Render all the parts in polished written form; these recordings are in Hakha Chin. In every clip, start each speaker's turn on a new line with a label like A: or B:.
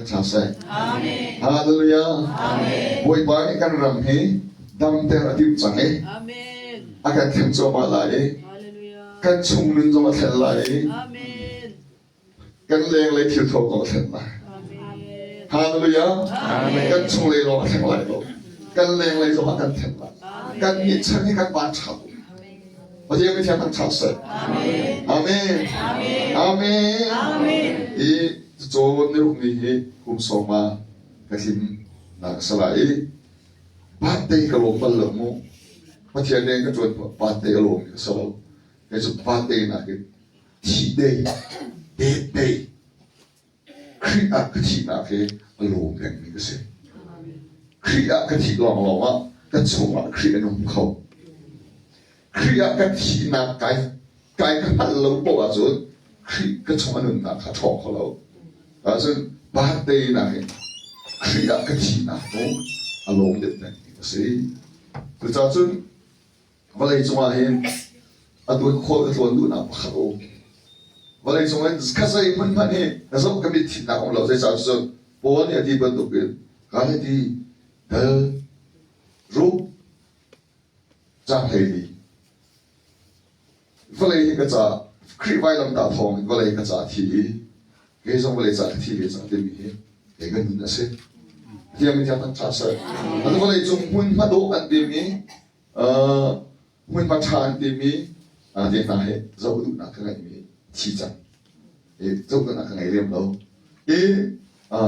A: thangṭha seh. Amen. Hallelujah. Amen. Bawipa nih kan ram hi damter a timh cang i a kan thlen cuahmah lai i kan chung nun zong a thlen lai i kan lenglei thil thuam zong a thlen lai. Hallelujah. Kan chunglei lawng a thleng lai lo. Kan lenglei zong a kan thlen lai. Kan nih chan hi kan van ṭha Pathian mithiang kan ṭha seh. Amen. Amen. I cawn ni ruk ni hi kum sawma ka tlim nak a si lai i birthday ka lawm bal lo mu. Pathian rian ka ṭuan birthday a lawm ka si lo. Kei cu birthday nakin thih day, death day Khrih ah ka thihnak hi a lawm pengmi ka si. Khrih ah ka thih lawnglawng ah ka chungah Khrih a nung kho. Khrih ah ka thihnak kai kai ka hngalh lo poah ahcun Khrih ka chung a nunnak kha ṭhawng kho lo. Ahcun birthday nakin Khrih ah ka thihnak tu a lawm deuh pengmi ka si. Cucaah cun Vawlei cungah hin atu khual ka tlawn duhnak pakhat a um. Vawlei cung in kha zei hmun hmanh hi na zoh ka mit thitnak um lo zeicah cun Paul nih a ti bantukin Galati dal ruk cang 14 vawlei hi ka ca Khrih vailamtah thawng in vawlei ka ca thi i kei zong vawlei ca ka thi ve cang timi hi kei ka nun a si. Thiam in thiam thangṭha seh. Atu vawlei cung hmunhma dawh an timi hmunhma ṭha an timi te hna hi zoh duhnak ka ngeihmi thi cang. Zoh duhnak ka ngei lem lo. I a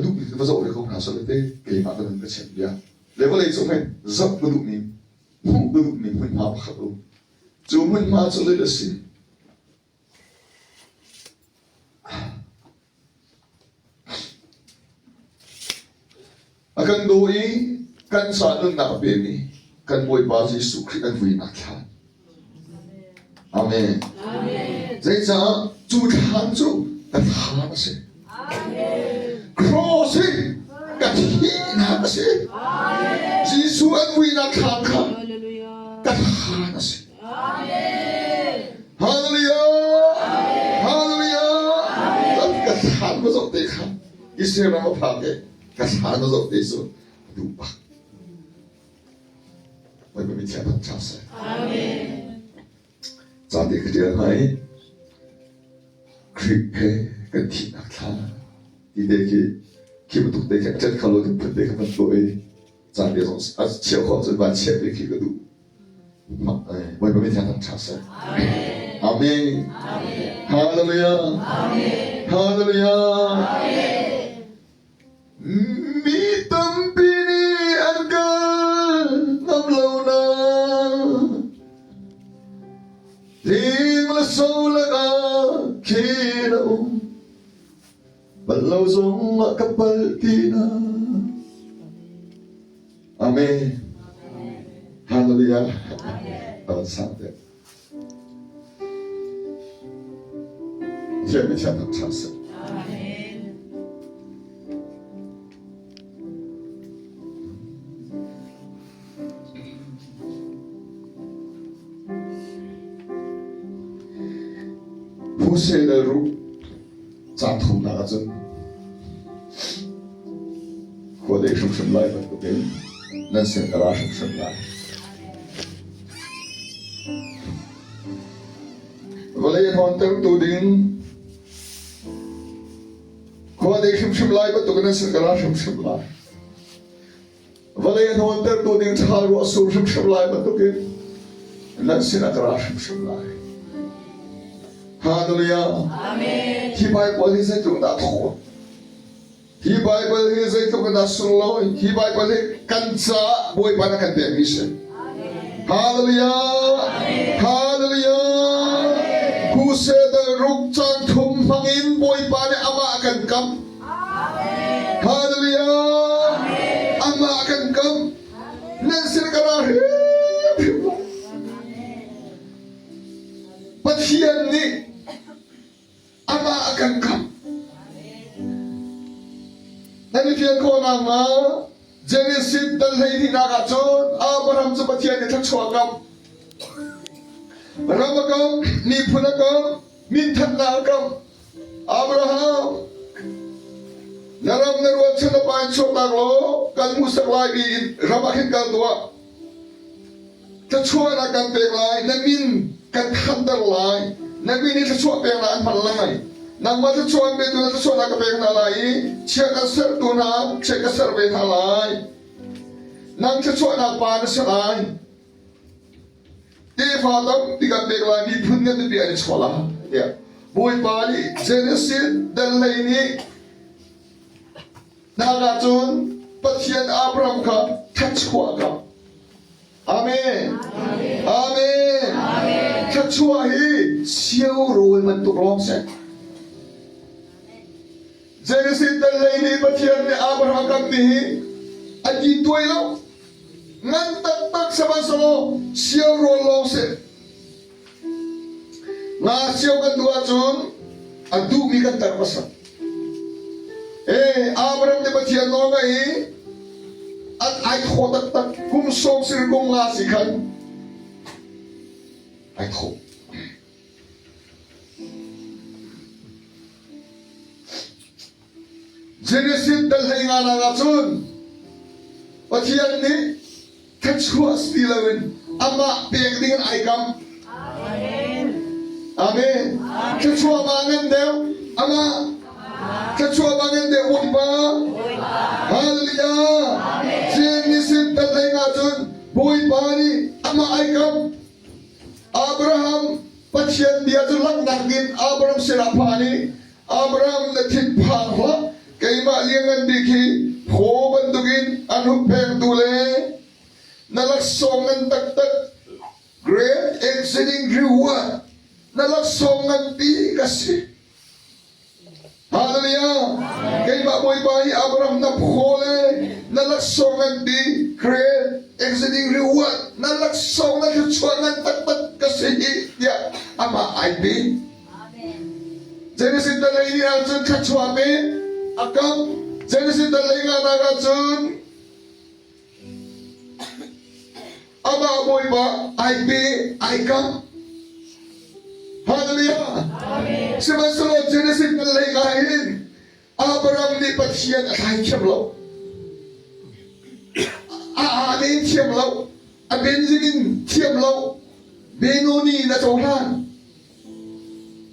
A: duhmi cu va zoh ve ko hna seh te keimah ka nun ka chim bia. Le vawlei cung hin zoh ka duhmi hmuh ka duhmi hmunhma pakhat um. Cu hmunhma cu zei a si? A kan daw i kan ca nunnak a pemi kan Bawipa Jesuh Khrih an vuinak thlan. Amen. Zeicah cu thlan cu ka thlan a si. Cross hi ka thihnak a si. Jesuh an vuinak thlan kha ka thlan a si. Hallelujah! Hallelujah! Ka thlan ma zoh te kha Israel ram a phak i ka thlan ma zoh te cu a duh bak. Bawipa mi thiang thangṭhat seh. Ca te ka ṭial hna i Khrih he kan thihnak thla ti te khi khi bantuk te khi a ṭet kha lo ding phun te kha van tuah i ca te zong a chiah khawh cun van chiah te khi ka duh. Bawipa mi thiang thangṭhat seh. Amen. Hallelujah. Hallelujah. Mi tampi nih an kal ngam lo na. Ling le so lakah khin a um. Bal lo zong ah ka pal ti na. Amen. Hallelujah. Awan sang te. Thiam mi thiam thang seh. Hussein al-Ruk caan thumnak ahcun khua dei hrimhrim lai bantukin nan sin ka ra hrimhrim lai. Vawlei hnawntertu ding khua dei hrimhrim lai bantukin nan sin ka ra hrimhrim lai. Vawlei a hnawntertu ding ṭha ruah sur hrimhrim lai bantukin nan sinah ka ra hrimhrim lai. Hallelujah. Amen. Hi Bible hi zeitluk dah thawn. Hi Bible hi zeitluk in dah sunglawi. Hi Bible hi kan caah Bawipa na kan pekmi si. Hallelujah. Hallelujah. Crusader ruk cang thum hmangin Bawipa nih amah a kan kam. Hallelujah! Amah kan kam. Nan sin ka ra hrimhrim lo. Pathian nih amah a kan kam. Nan i fian khawh nakhnga Genesis dal 12 ah cun Abraham cu Pathian nih thluachuah kam. Ram a kam, miphun a kam, minthatnak a kam. Abraham! Na ram na rualchan na pa in chuahtak law kan hmuhsak lai mi in ram ah khin kal tuah. Thluachuahnak kan pek lai, na min kan thanter lai, na min i thluachuah peknak an hman lai. Nangmah thluachuah an petu na thluachuahnak ka pek hna lai i chia kan sertu hna chia ka ser ve hna lai. Nang thluachuahnak pa na si lai. Tefa tampi kan pek lai, miphun ngan pipi an i chuah lai tiah Bawipa nih Genesis dal hlei nih nak ahcun Pathian Abraham kha thluachuah ka. Amen. Amen. Thluachuah hi sio rawl bantuk lawng seh. Genesis dal hlei nih Pathian nih Abraham kan ti hi a ti tuai lo. Ngan taktak sihmanhsehlaw sio rawl lawng seh. Nga sio kan duh ahcun a duhmi kan tar hmasa. Ee, Abraham nih Pathian nawl ngaih i an ai thawh taktak kum sawm sir kum nga si khan ai thawh. Genesis dal hlei nga nak ahcun Pathian nih thluachuah si loin amah pek ding in ai kam. Amen. Thluachuah ma ngan deuh amah. Thluachuah ma ngan deuh Bawipa. Hallelujah. Genesis dal hlei nga cun Bawipa nih amah ai kam. Abraham Pathian bia cu langhnak in Abraham sinah phan i Abraham na thinphang hlah keimah lianngan bik hi phaw bantukin an hupphengtu le na laksawng ngan taktak great exceeding reward na laksawng nganpi ka si. Hallelujah! Keimah Bawipa hi Abraham na phaw le na laksawng nganpi great exceeding reward na laksawng na thluachuah ngan taktak ka si hi tiah amah ai pe. Genesis dal lei ni ahcun thluachuah pe a kam. Genesis dal lei nganak ahcun Amah Bawipa ai pe ai kam. Hallelujah. Sihmanhsehlaw Genesis kan lei ka hin Abraham nih Pathian a thlai thiam lo. A amen thiam lo. A Benjamin thiam lo. Benoni na cohlan.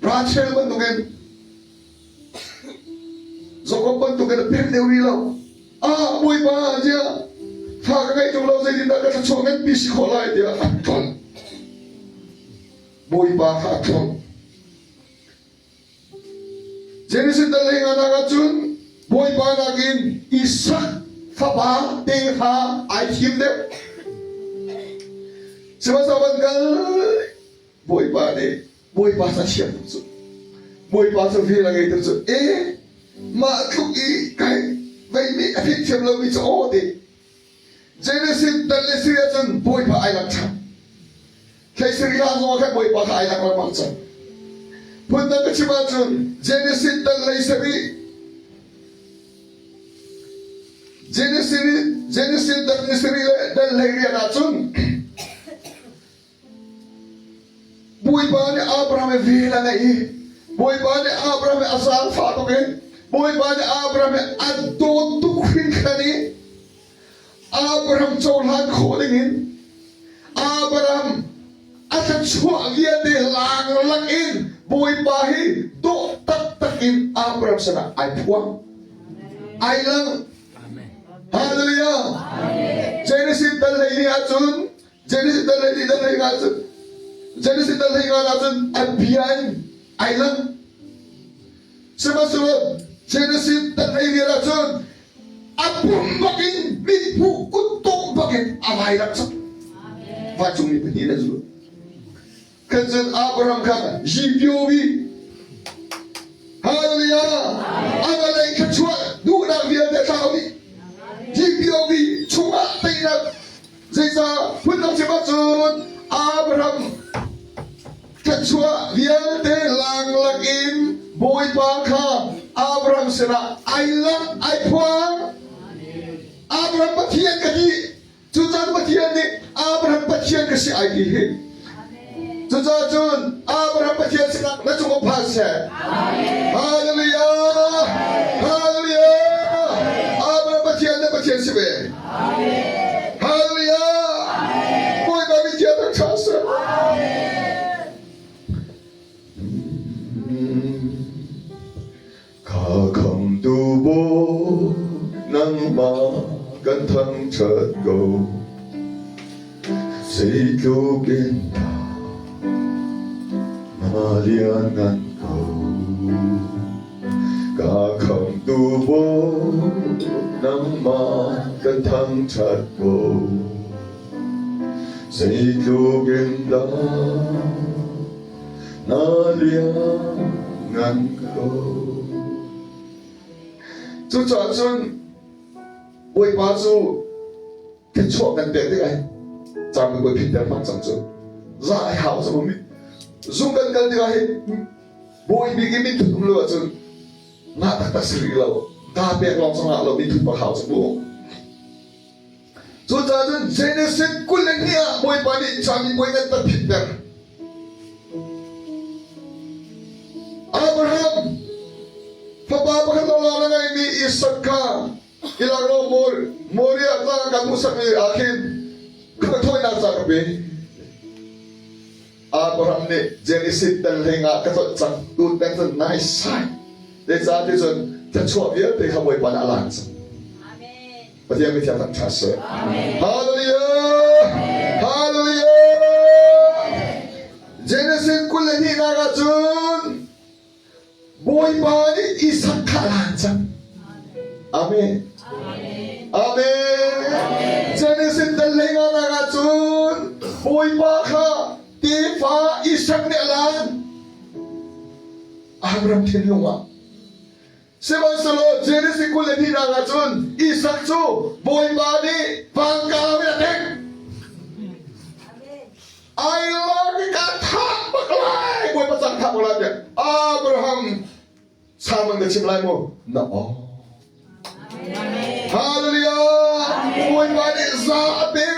A: Rachel bantukin Jakob bantukin a pek deuh rih lo. Ah, Bawipa, tiah fa ka ngeih ṭung lo zeitindah ka thluachuah nganpi si khawh lai tiah a tlolh. Bawipa kha a tlolh. Genesis dal hlei nganak ahcun Bawipa nakin Isak fapa tefa ai thim deuh. Sihmanhsehlaw van kal Bawipa nih Bawipa ca thiam tuk cu Bawipa cu vel a ngei tuk cu e mah tluk i kai veimi a theihthiam lomi cu aw ti Genesis dal le siri ahcun Bawipa ai lang ṭhan Thleisiri hlan zong ah khan Bawipa kha ai lang lengmang cang phundang ka chim ahcun Genesis dal lei sarih Genesis Genesis dal le sarih le dal hlei riat ahcun Bawipa nih Abraham he vel a ngeih i Bawipa nih Abraham he a zaangfah tuk i Bawipa nih Abraham he a dawt tuk hringhran i Abraham cohlan khawh dingin Abraham a thluachuah vialte laang in Bawipa hi dawh taktak in Abraham sinah ai phuang ai lang Hallelujah Genesis dal hlei ni ahcun Genesis dal hlei dal hlei nga cun Genesis dal hlei nga na cun a bia in ai lang. Sihmanhsehlaw Genesis dal hlei rial ah cun a pum bakin mithmuh kuttum bakin a vai lang cang. Vancungmi pahnih an zul. Kan cun Abraham kha Yipiobi Hallelujah! A vawlei thluachuah duhnak vialte thlau dih. Yipiobi chungah teinak Zeicah phundang chim ahcun Abraham thluachuah vialte langlak in Bawipa kha Abraham sinah ai lang ai phuang. Abraham Pathian ka ti. Cucaah Pathian nih Abraham Pathian ka si ai ti hi. Cucaah cun Abraham Pathian sinah na cung phan seh. Hallelujah! Hallelujah! Pathian si ve. Hallelujah! Bawipa min thiang thang ṭha seh. Kha khamtu Bawi nangmah kan thangṭhat ko. Zeitluk in dah na lianngan ko. Ka khamtu Bawi nangmah kan thangṭhat ko. Zeitluk in dah na lianngan ko. Cucaah cun Bawipa cu thluachuah kan pek tikah hin caan kan phit ter hmang cang cu za ai hau cang mi zung kan kal tikah hin bawi bik i min thut um lo ahcun ngah taktak si rih lo da pek lawng zong ah lo min thut bak hau cu mu. Cucaah cun Genesis 22 ah Bawipa nih camipuai kan tak phitter. Abraham fapa pakhat lawng na ngeimi Isak kha i lak law Moriah tlang kan hmuhsakmi ah khin ka thawinak ca ka pe. Abraham nih Genesis tel hleng ah ka tlolh cang tu teng cun nai sai. Zeicah ti cun thluachuah vialte kha Bawipa nih a lan cang. Pathian mithiang thang ṭha seh. Hallelujah! Hallelujah! Genesis 22 ah cun Bawipa nih Isak kha a lan cang. Amen. Amen. Genesis tel hlei nga nak ah cun Bawipa kha tefa Isak nih a lan. Abraham thinlung ah Sihmanhsehlaw Genesis 22 ah cun Isak cu Bawipa nih vangkau in a tek. Ai lak i ka thah bak lai Bawipa cang thah bak lai tiah Abraham samang na chim lai maw? Na aw. Hallelujah! Bawipa nih za a pek.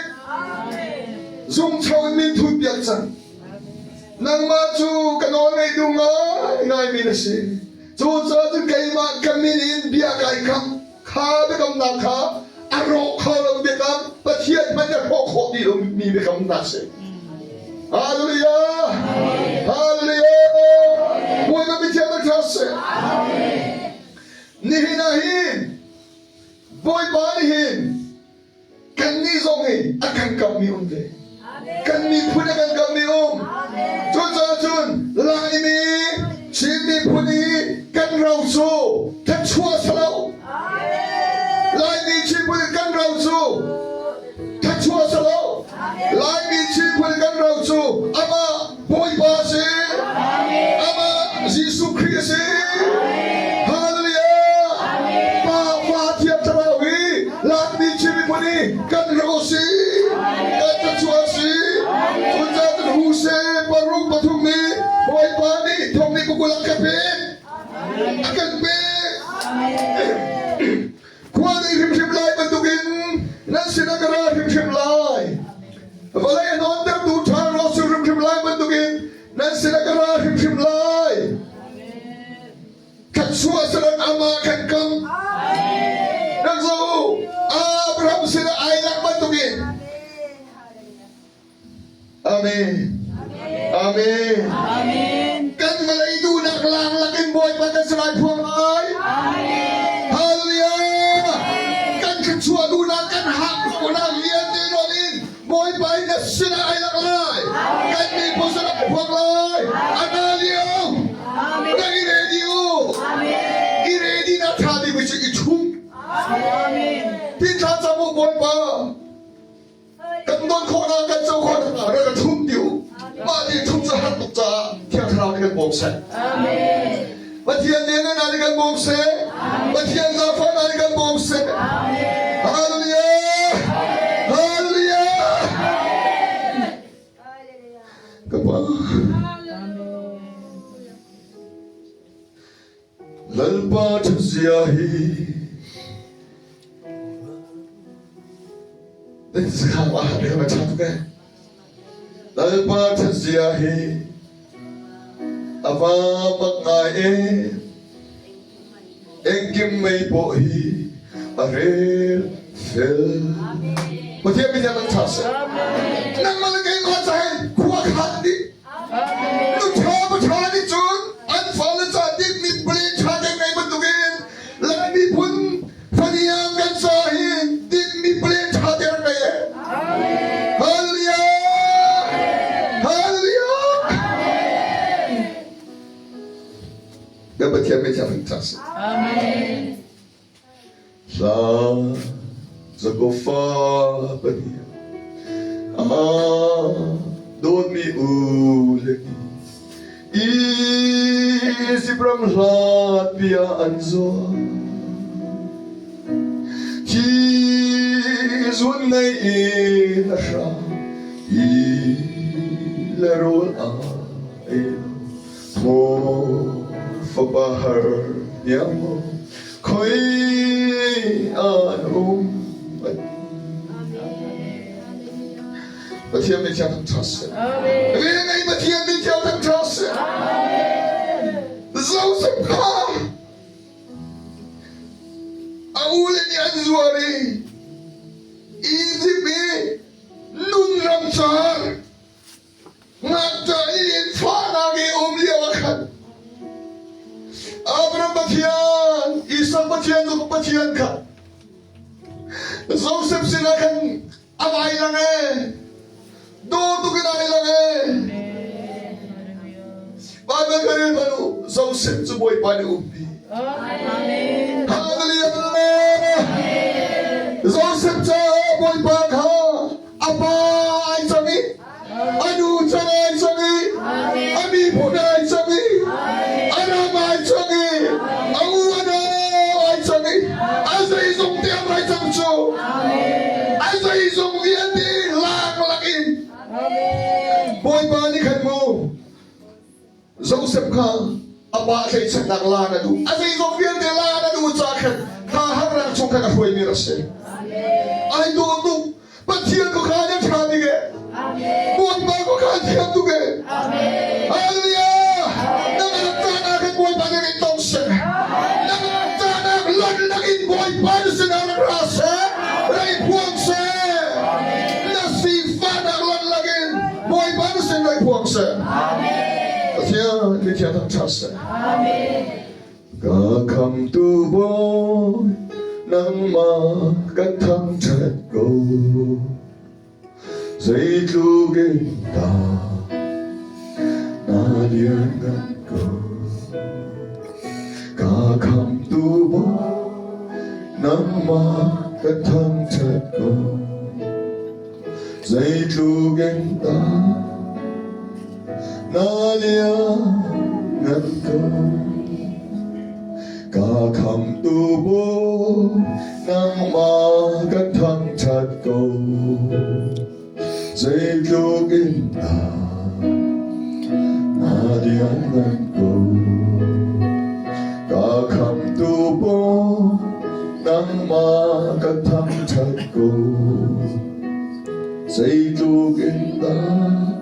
A: Zungcho in min thut piak cang. Nangmah cu ka nawl ngaih duh ngai ngaimi na si. Cucaah cun keimah ka min in bia kai kam. Kha biakamnak kha a rawk kho lo biakam Pathian hmanh a hrawh khawh dih lomi biakamnak si. Hallelujah! Hallelujah! Bawipa mithiang na ṭha seh. Nihin ah hin Bawipa nih hin Kannih zong hi a kan kammi um ve. Kan miphun a kan kammi um. Cucaah cun Laimi Chin miphun i kan ro cu thluachuah si lo. Laimi Chin phun kan ro cu thluachuah si lo. Laimi Chin phun kan ro cu amah Bawipa a si. Amah Jesuh Khrih a si. Hallelujah. Pa Fa Thiang Thlarau hi Laimi Chin miphun hi kan ro si. Kan thluachuah si. Cucaah cun Huse paruk pathum nih Bawipa nih thong nih kukul a ka pek. A kan pek. Khua nih hrimhrim lai bantukin nan sinah ka ra hrimhrim lai. Vawlei a nawntertu ṭha rawsul hrimhrim lai bantukin nan sinah ka ra hrimhrim lai. Thluachuah salang amah kan kam. Nan zoh Abraham sinah ai lak bantukin. Amen. Amen. Amen. Kan vawlei duhnak lang lakin Bawipa kan si lai phuang lai. Amen. Hallelujah. Kan thluachuah duhnak kan hak duhnak vialte nawn in Bawipa in na sinah ai lak lai. Kan miphun sinah ai phuang lai. Ana lio. Amen. I ready u. Amen. I ready na tha bik mi cu i chum. Amen. Tin thla cam u Bawipa. Kan don khawhnak kan co khawhnak rak ka thum ti u. Mah nih thum cu har tuk caah Thiang Thlarau nih kan bawm seh. Pathian lianngannak nih kan bawm seh. Pathian zaangfahnak nih kan bawm seh. Hallelujah! Hallelujah! Ka Pa. Lalpa ṭhatzia hi Lalpa ṭhatzia hi a va mak ngai e. Engkim mei pawh hi A rel fel. Pathian mi thiang tha seh. Nangmah le keimah cahin khua khan dih. Nu ṭha pa ṭha nih cun an fale ca dikmi pale ṭha te ngei bantukin Lai miphun faniang kan ca hi dikmi pale ṭha te rak ngei e. Hallelujah! Hallelujah! Kan Pathian mi thiang tha seh.
B: Amen.
A: Hla Jakob fa pahnih a dawtmi u le ni Izipt ram hlat bia an zuar Thi zun nei in a hram i le rawl a ei Maw fapa har niang maw khoi an um Pathian mi thiang thangṭhat seh. Amen. Ngei Pathian mi thiang thangṭhat seh. Joseph kha a u le nih an zuar i Egypt i nun ram car Ngakṭah in fahnak i um lio ah khan Abraham Pathian, Isak Pathian, Jakob Pathian kha Joseph sinah khan a vai lang e, dawr tuk in ai lang e. Bible ka rel hmanh u, Joseph cu Bawipa nih umpi. Hallelujah! Joseph caah Bawipa kha a pa ai cang i a nu cang ai cang i a miphun ai cang i a ram ai cang i a u a nau ai cang i a zeizong tiang ai cang cu a zeizong vialte laak lak in Bawipa nih khan mu Joseph kha a pa tleichaknak la na duh a zeizong vialte la na duh ca khan kha harnak chung khan a hruaimi rak si ai dawh tuk Pathian ko kha na ṭha bik e Bawipa ko kha thiam tuk e Hallelujah na rak caan khan Bawipa nih in tong seh na rak caan ah lon lakin Bawipa na sinah rak ra seh rak phuang seh na sifahnak lon lakin Bawipa na sin rak phuang seh Pathian mithiang thangṭhat seh. Ka khamtu Bawi nangmah kan thangṭhat ko. Zeitluk in dah na lianngan ko. Ka khamtu Bawi nangmah kan thangṭhat ko. Zeitluk in dah na lianngan ko. Ka khamtu Bawi nangmah kan thangṭhat ko. Zeitluk in dah na lianngan ko. Ka khamtu Bawi nangmah kan thangṭhat ko. Zeitluk in dah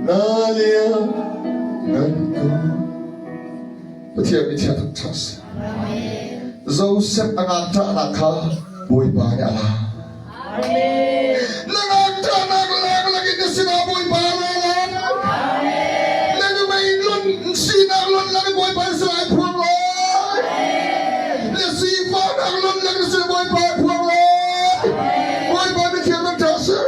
A: na lianngan ko. Pathian mithiang thangṭhat seh. Joseph a ngakṭahnak kha Bawipa nih a la. Na ngakṭahnak lak lakin na sinah Bawipa a ra lai. Na nuhmei lon sinak lon lakin Bawipa na sinah ai phuang lai. Na sifahnak lon lakin na sinah Bawipa ai phuang lai. Bawipa mithiang thangṭhat seh.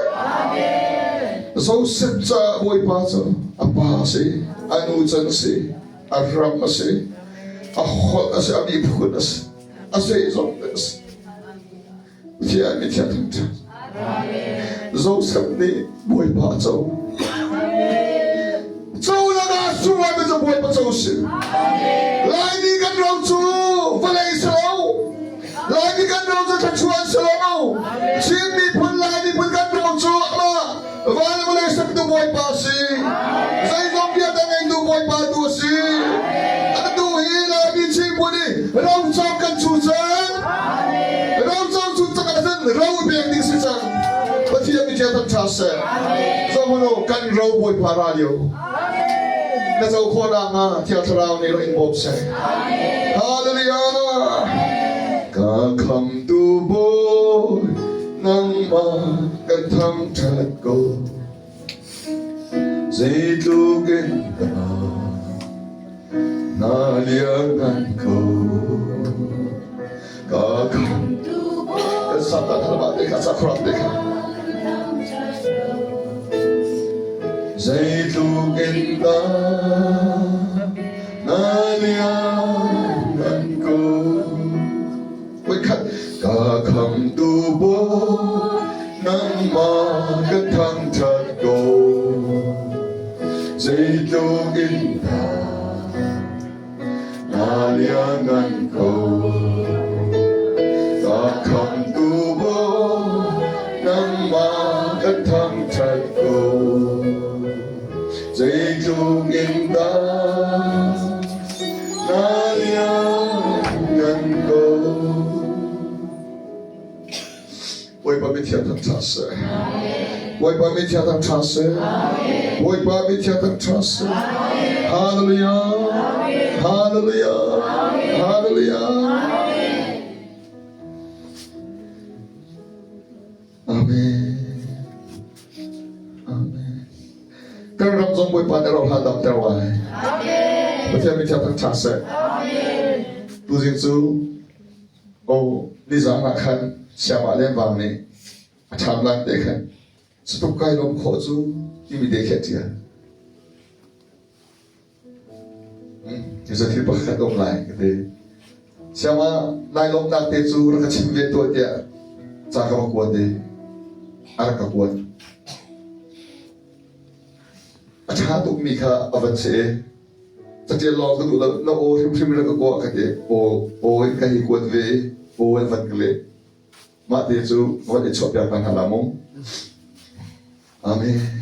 A: Joseph caah Bawipa cu a pa a si, a nu can a si, a ram a si, a holh a si, a miphun a si, a zeizong te a si. Pathian mithiang thangṭhat. Joseph nih Bawipa a co. Co lakah sunglawi cu Bawipa co si. Laimi kan ro cu vawlei si lo. Laimi kan ro cu thluachuah si lo. Chin miphun Lai miphun kan ro cu amah van vawlei sertu Bawipa a si. Zeizong vialte ngeitu Bawipa tu a si. Atu hi Laimi Chin phun hi ro cawk kan cu cang. Ro cawk cu cang ahcun ro pek ding si cang. Pathian mi ṭha ṭha seh. Zohmanh kan ro Bawipa ra lio. Na co khawh nakhnga Thiang Thlarau nih ro in bawm seh. Hallelujah. Ka khamtu Bawi nangmah kan thangṭhat ko. Zeitluk in dah na lianngan ko. Ka khamtu Kan sak ta thalma te kha sakhuram te kha. Zeitluk in dah na lianngan ko. Voikhat ka khamtu Bawi nangmah ka thangṭhat ko. Zeitluk in dah na lianngan ko. Ka khamtu Bawi nangmah ka thangṭhat ko. Zeitluk in dah na lianngan ko. Bawipa mithiang thangṭhat seh. Bawipa mithiang thangṭhat seh. Bawipa mithiang thangṭhat seh. Hallelujah. Hallelujah. Hallelujah. Amen. Amen. Kan ram zong Bawipa nih ro hla damter lai. Pathian mithiang thangṭhat seh. Tuzing cu o nizan ah khan siamah lengvang nih a ṭham lang te khan satuk kai lawm khawh cu timi te khi a ṭial. Cu thil pakhat um lai ka ti. Siama nai lawmnak te cu rak ka chim ve tuah tiah ca ka va kuat i a rak ka kuat. A ṭha tukmi kha a van si i catial lawng ka duh lo, na aw hrimhrim rak ka kuah ka ti. Aw aw in ka hei kuat ve i aw in van ka leh. Mah te cu van i chuahpiak hna hna la mu. Amen.